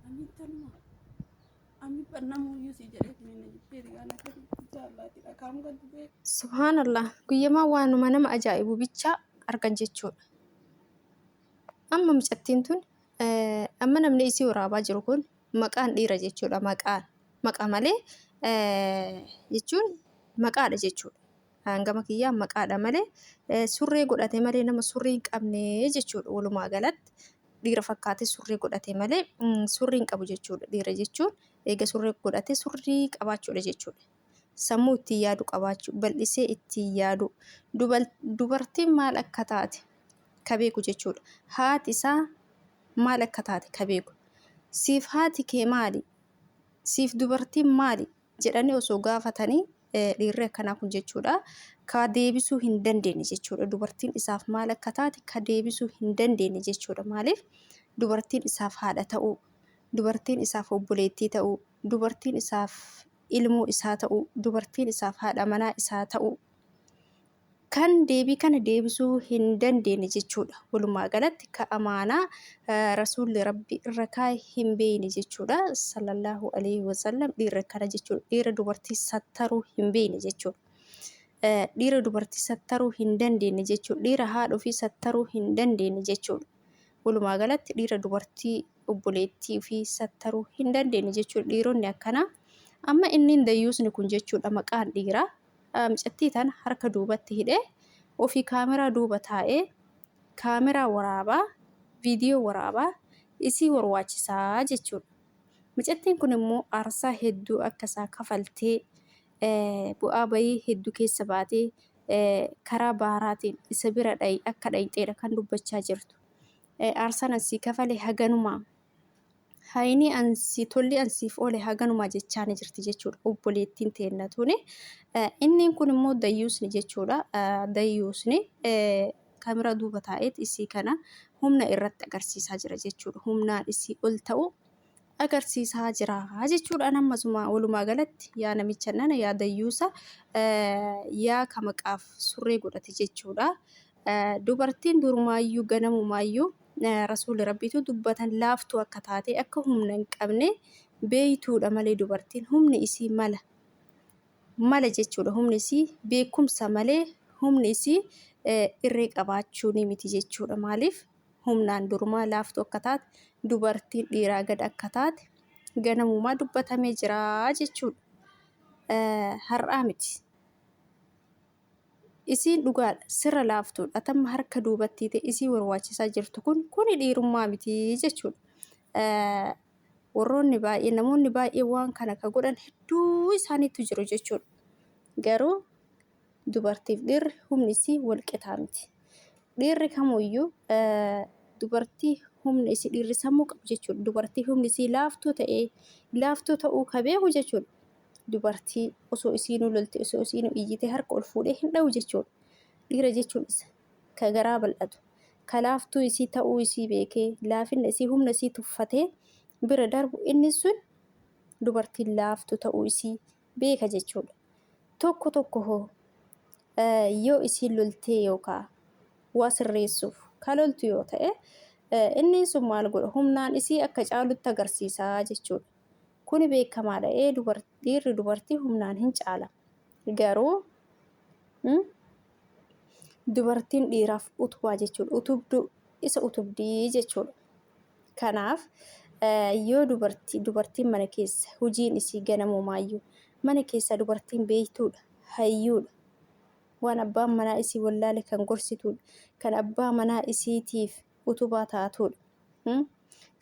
Ani tanuma. Ami namuyyuu si jedhee na jibbee rigaan akka jaallaati dhakaam galtu beeku. Subhaanallah, guyyamaa waanuma nama ajaa'ibu bichaa argan jechuudha. Amma mucattiin tun, amma namni isii waraabaa jiru kun maqaan dhiira jechuudha. Maqaan maqa malee jechuun maqaadha jechuudha. Hangama kiyyaa maqaadha malee surree godhate malee nama surrii hin qabne jechuudha. Walumaa galatti dhiira fakkaatee surree godhate malee surrii hin qabu jechuudha. Dhiira jechuun eega surree godhate surrii qabaachuudha jechuudha. Sammuu ittiin yaadu qabaachuu, bal'isee ittiin yaadu, dubartiin maal akka taate ka beeku jechuudha. Haati isaa maal akka taate ka beeku. Siif haati kee maali? Siif dubartiin maali? Jedhanii osoo gaafatanii dhiirri akkanaa kun jechuudha ka deebisuu hin dandeenye jechuudha. Dubartiin isaaf maal akka taate ka deebisuu hin dandeenye jechuudha. Maaliif dubartiin isaaf haadha ta'uu, dubartiin isaaf obboleettii ta'uu, dubartiin isaaf ilmoo isaa ta'uu, dubartiin isaaf haadha manaa isaa ta'uu kan deebii kana deebisuu hin dandeenye jechuudha. Walumaa galatti ka amaanaa rasuulli rabbi irra kaa'e hin beeyne jechuudha. Sallallahu alaihi wasallam dhiirri akkana jechuudha. Dhiira dubartii sattaruu hin beeyne jechuudha. Dhiira dubartii sattaruu hin dandeenye jechuudha. Dhiira haadha ofii sattaruu hin dandeenye jechuudha. Walumaa galatti dhiira dubartii obboleettii ofii sattaruu hin dandeenye jechuudha. Dhiironni akkanaa amma inni dayyuusni kun jechuudha maqaan dhiiraa mucattii tana harka duubatti hidhee ofii kaameraa duuba taa'ee kaameraa waraabaa viidiyoo waraabaa isii warwaachisaa jechuudha. Mucattiin kun immoo aarsaa hedduu akka isaa kafaltee bu'aa bayii hedduu keessa baatee karaa baaraatiin isa bira akka dhayxeedha kan dubbachaa jirtu. Aarsaan asii kafale haganumaa. Hayni an si tolli an siif oole haganumaa jechaa ni jirti jechuudha obboleettiin teenna tuni. Inni kun immoo dayyuusni jechuudha. Dayyuusni kaamera duuba taa'eet isii kana humna irratti agarsiisaa jira jechuudha. Humnaan isii ol ta'u agarsiisaa jira jechuudha. An ammasuma walumaa galatti yaa namicha nana yaa dayyuusa yaa ka maqaaf surree godhate jechuudha. Dubartiin durumaayyuu ganamumaayyuu Rasuulli Rabbiitu dubbatan laaftuu akka taate akka humna hin qabne beeytuudha malee dubartiin humni isii mala mala jechuudha. Humni isii beekumsa malee humni isii irree qabaachuu ni miti jechuudha. Maaliif humnaan durumaa laaftuu akka taate dubartiin dhiiraa gad akka taate ganamumaa dubbatamee jira jechuudha. Har'aa miti. Isiin dhugaadha sirra laaftuudha ati amma harka duubatti hiite isii warwaachisaa jirtu kun kuni dhiirummaa miti jechuudha. Warroonni baay'ee namoonni baay'ee waan kana ka godhan hedduu isaaniitu jiru jechuudha. Garuu dubartiif dhiirri humni isii wal qixaa miti. Dhiirri kamuyyuu dubartii humna isii dhiirri sammuu qabu jechuudha. Dubartii humni isii laaftuu ta'ee laaftuu ta'uu ka beeku jechuudha. Dubartii osoo isiinuu lolte osoo isiinuu iyyitee harka ol fuudhee hin dhahu jechuudha. Dhiira jechuun isa ka garaa bal'atu, ka laaftuu isii ta'uu isii beekee, laafinna isii humna isii tuffatee bira darbu inni sun dubartiin laaftuu ta'uu isii beeka jechuudha. Tokko tokko hoo yoo isiin loltee yookaa waa sirreessuuf ka loltu yoo ta'e inni sun maal godha humnaan isii akka caalutti agarsiisa jechuudha. Kuni beekamaadha. Ee dhiirri dubartii humnaan hin caala. Garuu dubartiin dhiiraaf utubaa jechuudha. Utubduu isa utubdii jechuudha. Kanaaf yoo dubartii dubartiin mana keessa hojiin isii ganamumaayyuu mana keessa dubartiin beektuudha, hayyuudha. Waan abbaan manaa isii wallaale kan gorsituudha. Kan abbaa manaa isiitiif utubaa taatuudha.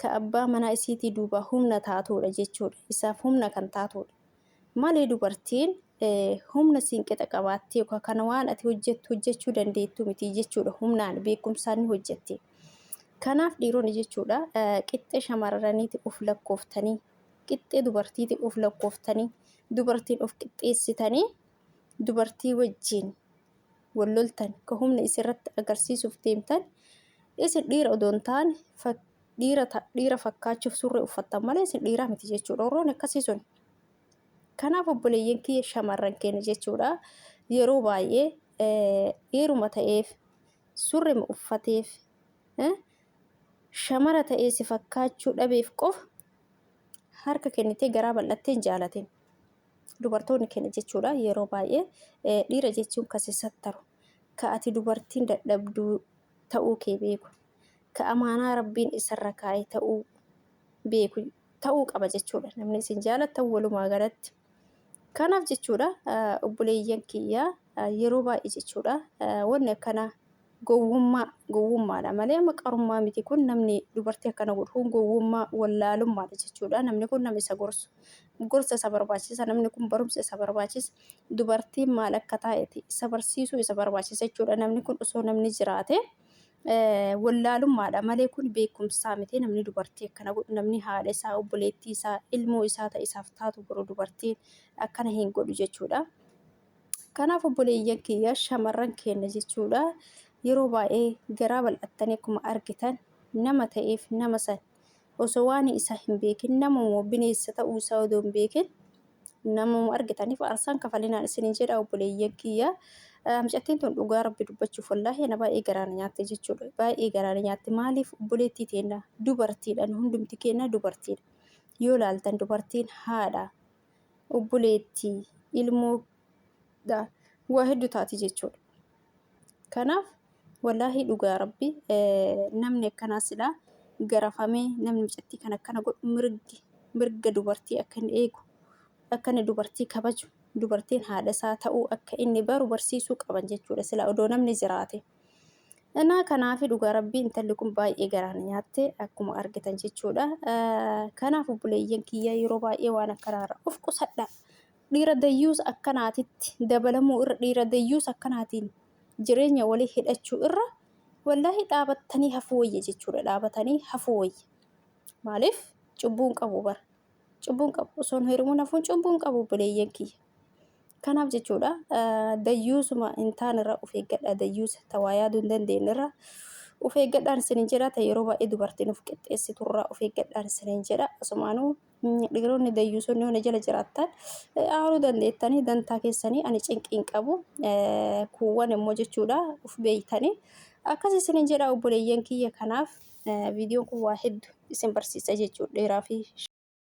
Ka abbaa manaa isiitii duubaa humna taatuudha jechuudha. Isaaf humna kan taatuudha. Malee dubartiin humna siin qixa qabaattee yookaan kana waan ati hojjettu hojjechuu dandeettu miti jechuudha. Humnaan beekumsaan ni hojjetti. Kanaaf dhiironni jechuudha qixxee shamarraniiti of lakkooftanii qixxee dubartiiti of lakkooftanii dubartiin of qixxeessitanii dubartii wajjin wal loltan ka humna isin irratti agarsiisuuf deemtan isin dhiira odoo hin taane dhiira dhiira fakkaachuuf surree uffattan malee isin dhiiraa miti jechuudha. Warroonni akkasii sun. Kanaaf obboleeyyan kiyya shamarran keenya jechuudha yeroo baay'ee dhiiruma ta'eef surrema uffateef shamara ta'ee si fakkaachuu dhabeef qofa Harka kennitee garaa bal'attee hin jaalatin. Dubartoonni keenya jechuudha yeroo baay'ee dhiira jechuun ka si sattaru, ka ati dubartiin dadhabduu ta'uu kee beeku, ka amaanaa Rabbiin isarra kaa'e ta'uu beeku ta'uu qaba jechuudha. Namni isin jaalattan walumaa galatti. Kanaaf jechuudha obboleeyyan kiyya yeroo baay'ee jechuudha wanni akkanaa gowwummaa gowwummaadha malee amma qarummaa miti kun namni dubartii akkana godhu kun gowwummaa wallaalummaadha jechuudha. Namni kun nama isa gorsu gorsa isa barbaachisa namni kun barumsa isa barbaachisa dubartiin maal akka taa'ete isa barsiisuu isa barbaachisa jechuudha. Namni kun osoo namni jiraate wallaalummaadha malee kun beekumsaa miti namni dubartii akkana godhu namni haadha isaa obboleettii isaa ilmoo isaa ta'e isaaf taatu boru dubartiin akkana hin godhu jechuudha. Kanaaf obboleeyyan kiyya shamarran keenya jechuudha yeroo baay'ee garaa bal'attanii akkuma argitan nama ta'eef nama san osoo waan isaa hin beekin namuma bineensa ta'uu isaa odoo hin beekin namuma argitaniif aarsaan kafalinaan isinin jedha obboleeyyan kiyya. Mucattiin tun dhugaa rabbi dubbachuuf wallaahi ana baay'ee garaa na nyaatte jechuudha. Baay'ee garaa na nyaatte maaliif obboleettii teenna dubartiidha nu hundumti keenya dubartiidha. Yoo laaltan dubartiin haadha obboleettii ilmoo dha waa hedduu taati jechuudha. Kanaaf wallaahi dhugaa rabbi namni akkanaa silaa garafamee namni mucattii kan akkana godhu mirgi mirga dubartii akka inni eegu akka inni dubartii kabaju dubartiin haadha isaa ta'uu akka inni baru barsiisuu qaban jechuudha silaa odoo namni jiraate. Innaa kanaafi dhugaa rabbii intalli kun baay'ee garaa na nyaatte akkuma argitan jechuudha. Kanaaf obboleeyyan kiyya yeroo baay'ee waan akkanaarra of qusadha. Dhiira dayyuusa akkanaatitti dabalamuu irra dhiira dayyuusa akkanaatiin jireenya walii hidhachuu irra wallaahi dhaabattanii hafuu wayya jechuudha. Dhaabatanii hafuu wayya. Maaliif cubbuu hin qabu bara. Cubbuu hin qabu. Osoo hin heerumin hafuun cubbuu hin qabu obboleeyyan kiyya. Kanaaf jechuudha dayyuusuma hin taane irraa of eeggadha. Dayyuusa tawaa yaaduu hin dandeenye irraa of eeggadhaan isinin jedha. Ta yeroo baay'ee dubartiin of qixxeessitu irraa of eeggadhaan isinin jedha. Asumaanuu dhiironni dayyuusonni hona jala jiraattan aaruu dandeettanii dantaa keessanii ani cinqii hin qabu. Kuuwwan immoo jechuudha of beeytanii akkas isinin jedha obboleeyyan kiyya. Kanaaf viidiyoon kun waa hedduu isin barsiisa jechuudha dheeraa fi.